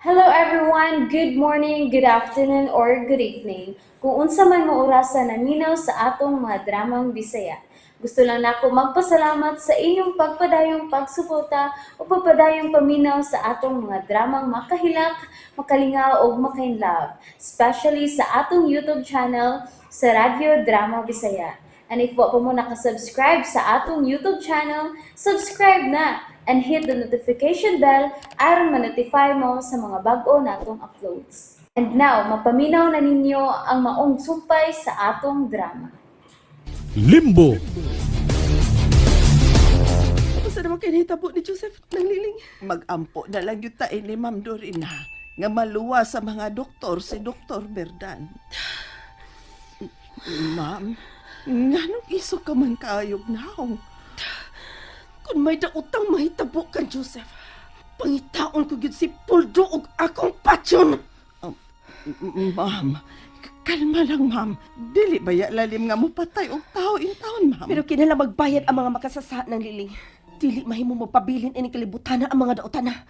Hello everyone! Good morning, good afternoon, or good evening. Kung unsa man mo orasa naminaw sa atong mga dramang Bisaya. Gusto lang nako magpasalamat sa inyong pagpadayong pagsuporta o pagpadayong paminaw sa atong mga dramang makahilak, makalingaw ug makainlove, especially sa atong YouTube channel sa Radyo Drama Bisaya. And if wa pa mo nakasubscribe sa atong YouTube channel, subscribe na and hit the notification bell aron ma-notify mo sa mga bag-o natong uploads. And now, mapaminaw na ninyo ang maong sumpay sa atong drama. Limbo. Basta naman kinahitabo ni Joseph ng liling. Magampo na lang yun tayo ni Ma'am Dorina nga maluwa sa mga doktor si Doktor Berdan. Ma'am, nganong iso ka man kaayog naong? Kung may daotang mahitabo kan Joseph, pangitaon ko gyud si Puldo og akong patyon. Ma'am, kalma lang, ma'am. Dili ba ya lalim nga mo patay og tao in taon, ma'am? Pero kinahanglan magbayad ang mga makasasa ng liling. Dili mahimo magpabilin ining kalibutan na ang mga daotan na.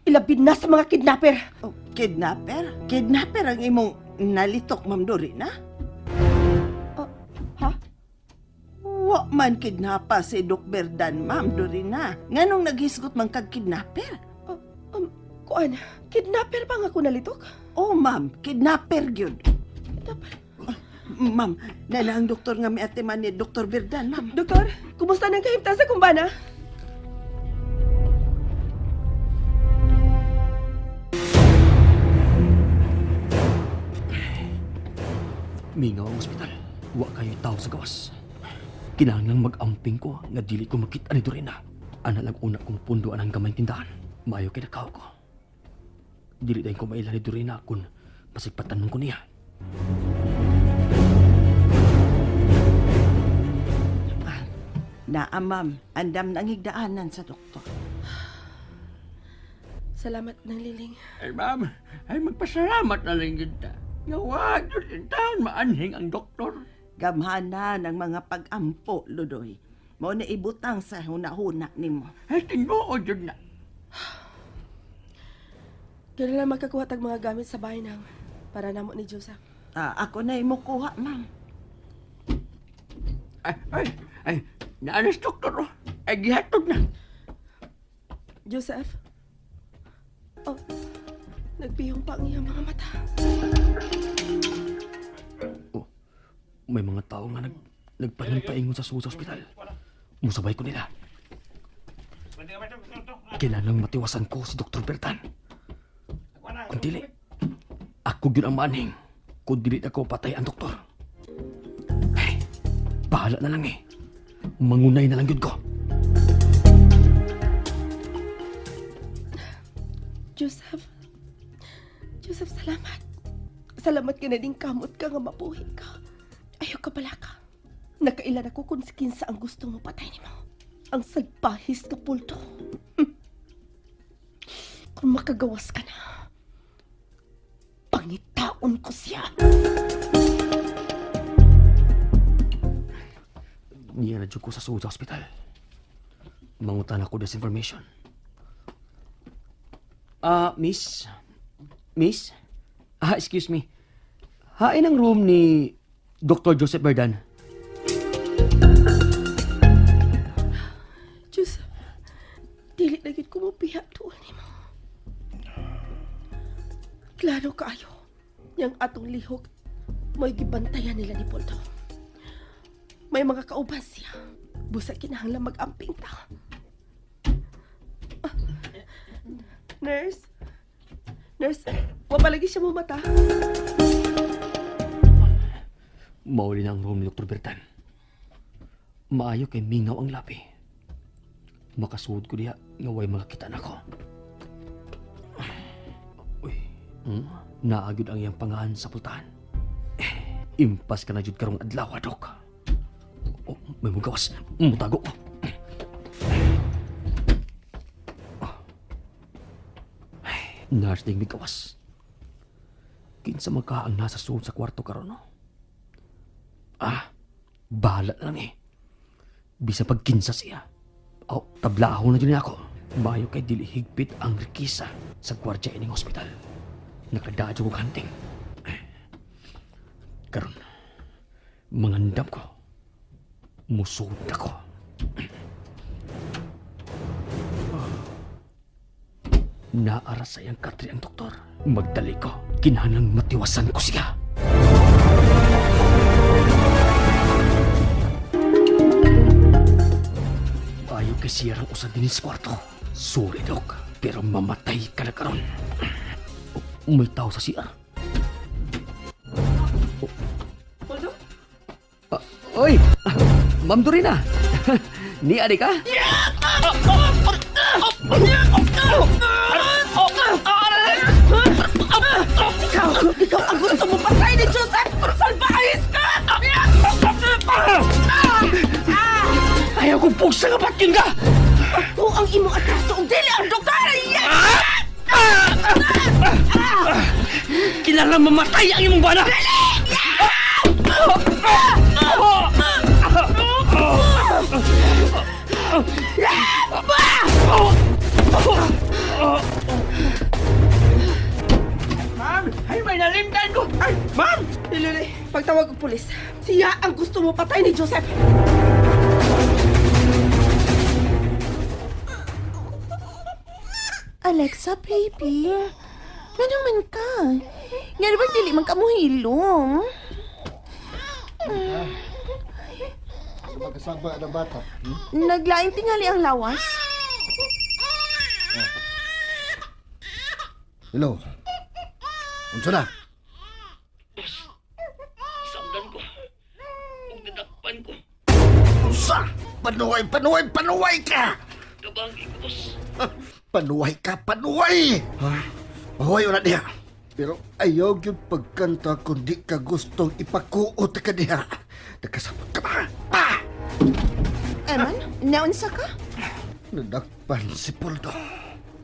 Ilabi na sa mga kidnapper. Oh, kidnapper? Kidnapper ang imong nalitok, Ma'am Dorina? Ha? Wa man kidnapa si Doc Berdan, Ma'am Dorina. Nganong naghisgot man kag kidnapper? Kuan, kidnapper ba nga ako nalitok? Oh, ma'am, kidnapper gyud. Kidnapper. Ma'am, nana ang doktor nga miatiman ni Dr. Berdan, ma'am. Doktor, kumusta nang kahimtang sa kumbana? Mingaw ang ospital. Wa kayo tao sa gawas. Kinahanglang mag-amping ko nga dili ko makita ni Dorina. Ana lang una kong pundo ang gamay tindahan. Maayo kay nakaw ko. Dili dayon ko maila ni Dorina kung masigpatanon ko niya. Naa, ma'am. Andam nang higdaanan sa doktor. Salamat ng liling. Ay, ma'am, ay magpasalamat na lang yun ta. Nga wag yun in taon maanhing ang doktor. Gamhana ng mga pag-ampo, Ludoy. Mao na ibutang sa huna-huna nimo. Ay, tinuod yun na. Kailan lang makakuha tag mga gamit sa bahay nang para namo ni Joseph. Ah, ako na imo kuha, ma'am. Ay, ay, ay, naanas doktor, oh. Ay, gihatod na. Joseph? Oh, nagpihong pa ang iyang mga mata. Oh, may mga tao nga nagpanang paingon sa sulod sa ospital. Musabay ko nila. Kailangang matiwasan ko si Dr. Bertan. Kung dili, ako gyud ang maanhing. Kung dili ako patay ang doktor. Hey, bahala na lang eh. Mangunay na lang gyud ko. Joseph, Joseph, salamat. Salamat ka na din kamot ka nga mapuhi ka. Ayaw ka pala ka. Nakailan ako kung kinsa ang gusto mo patay nimo. Ang salpahis ka pulto. Kung makagawas ka na, pangitaon ko siya. Niya na jud ko sa sulod sa ospital. Mangutan ako disinformation. Ah, miss? Miss? Ah, excuse me. Hain ang room ni Dr. Joseph Berdan. Joseph, dili na gid ko mopiha tuol nimo. Klaro kaayo, yang atong lihok may gibantayan nila ni Poldo. May mga kauban siya. Busa kinahanglan mag-amping ta. Ah, nurse? Nurse, wa pa lagi siya mumata. Mauli na ang room ni Dr. Bertan. Maayo kay mingaw ang labi. Makasuod ko diha nga way makakita nako. Uy, Naagod ang iyang pangahan sa pultahan. Eh, impas ka na jud karong adlaw, Dok. Oh, may mugawas. Mutago ko. Ay, nurse ding migawas. Kinsa man ka ang nasa suod sa kwarto karon, no? Ah, bahala na lang eh. Bisa pagkinsa siya. Aw, tablaho na dyan ako. Maayo kay dili higpit ang rikisa sa gwardya ining ospital. Nakadadyo kog hunting. Karon, mangandam ko. Musod ako. Naara sa iyang katri ang doktor. Magdali ko. Kinahanglang matiwasan ko siya. Ayaw kay siya ang usa din sa kwarto. Sorry, Dok. Pero mamatay ka na karon. Oh, may tao sa CR. Poldo? Ah, oy! Ah, Ma'am Dorina! Ni adi ka? Ikaw! Ikaw ang gusto mo patay ni Joseph! Salbahis ka! Ayaw kong pugsa nga patyon ka! Ako ang imong atraso ug dili ang doktor! Kinahanglan mamatay ang imong bana! Ma'am, ay may nalimtan ko. Ay, ma'am! Lili, pagtawag og pulis. Siya ang gusto mo patay ni Joseph! Alexa, baby. Ano man ka? Nga ba dili man ka mo hilom? Magkasaba ng bata. Naglain tingali ang lawas. Hello. Unsa na? Samdan ko. Ug nadakpan ko. Unsa? Panuway, panuway, panuway ka! Tabang ikos. Panuway ka, panuway! Ha? Pahuway na diha. Pero ayaw yung pagkanta kung di ka gustong ipakuot ka diha. Nakasabot ka ba? Ah! Eman, naunsa ka? Nadakpan si Poldo.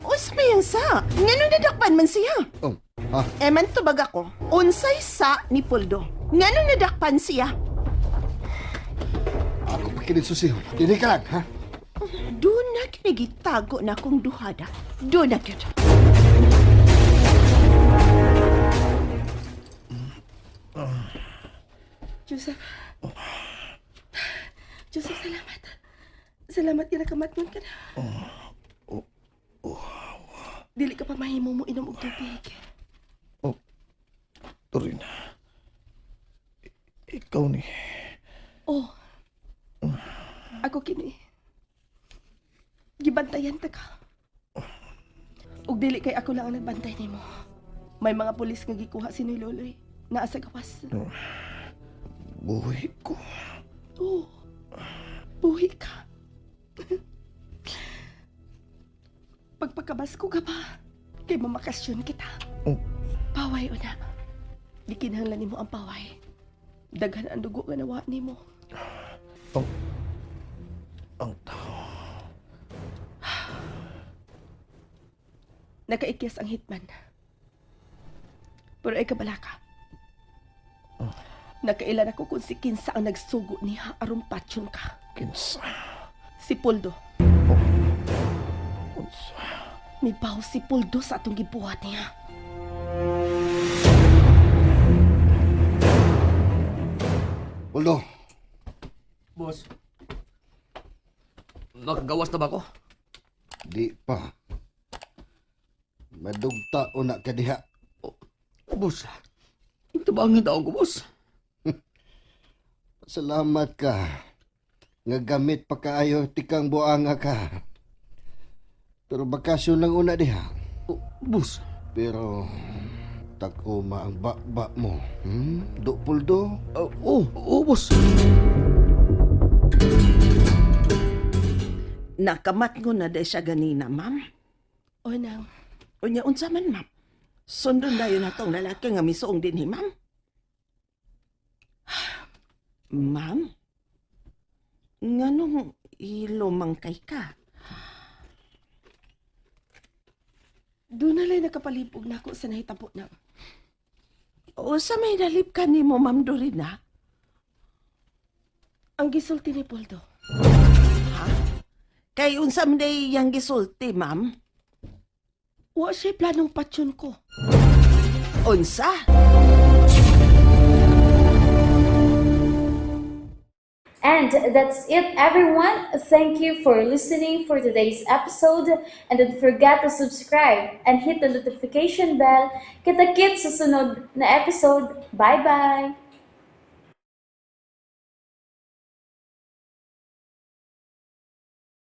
Unsa may ang sa? Ngano nadakpan man siya? Oh, ha? Eman, tubag ako. Unsay sa ni Poldo? Ngano nadakpan siya? Ako pa kinisusiho. Dili ka lang, ha? Doon na kinigitago na akong duhada. Doon na gyud. Joseph. Joseph, salamat. Salamat nga nakamatngon ka na. Dili ka pa mahimo mo inom og tubig. Oh, Dorina. Ikaw ni. Oh. Ako kini. Gibantayan ta ka. Ug dili kay ako lang ang nagbantay nimo. May mga pulis nga gikuha si Noy Loloy. Naa sa gawas. Buhi ko. Oh. Buhi ka. Pagpakabas ko ka pa, kay mamakasyon kita. Oh. Paway una. Di kinahanglan nimo ang paway. Daghan ang dugo nga nawa nimo. Ang... Ang tao. Nakaikyas ang hitman. Pero ay kabalaka. Nakailan ako kung si Kinsa ang nagsugo niya aron patyon ka. Kinsa. Si Poldo. Unsa. Mibaw si Poldo sa atong gibuhat niya. Poldo, Boss. Makagawas na ba ko? di pa. Madugta una ka diha. Boss. Tabangin taon ko, boss. Salamat ka. Nga gamit pa kaayo tikang buanga ka. Pero bakasyon lang una diha. Oh, boss. Pero takuma ang bakba mo. Hmm? Do puldo? Oh, oh, oh, boss. Nakamat ko na day siya ganina, ma'am. O nang, Unya unsa man, ma'am. Sundon dayon na tong lalaki nga misuong dinhi, ma'am. Ma'am? Nganong ilumangkay ka? doon na lang nakapalibog na ako sa nahitabo na. O sa may nalip ka nimo, ma'am Dorina? Ang gisulti ni Poldo. Ha? Kay unsa man day iyang gisulti, ma'am? Wa siya planong patyon ko. Unsa? And that's it, everyone. Thank you for listening for today's episode. And don't forget to subscribe and hit the notification bell. Kita-kits sa sunod na episode. Bye-bye!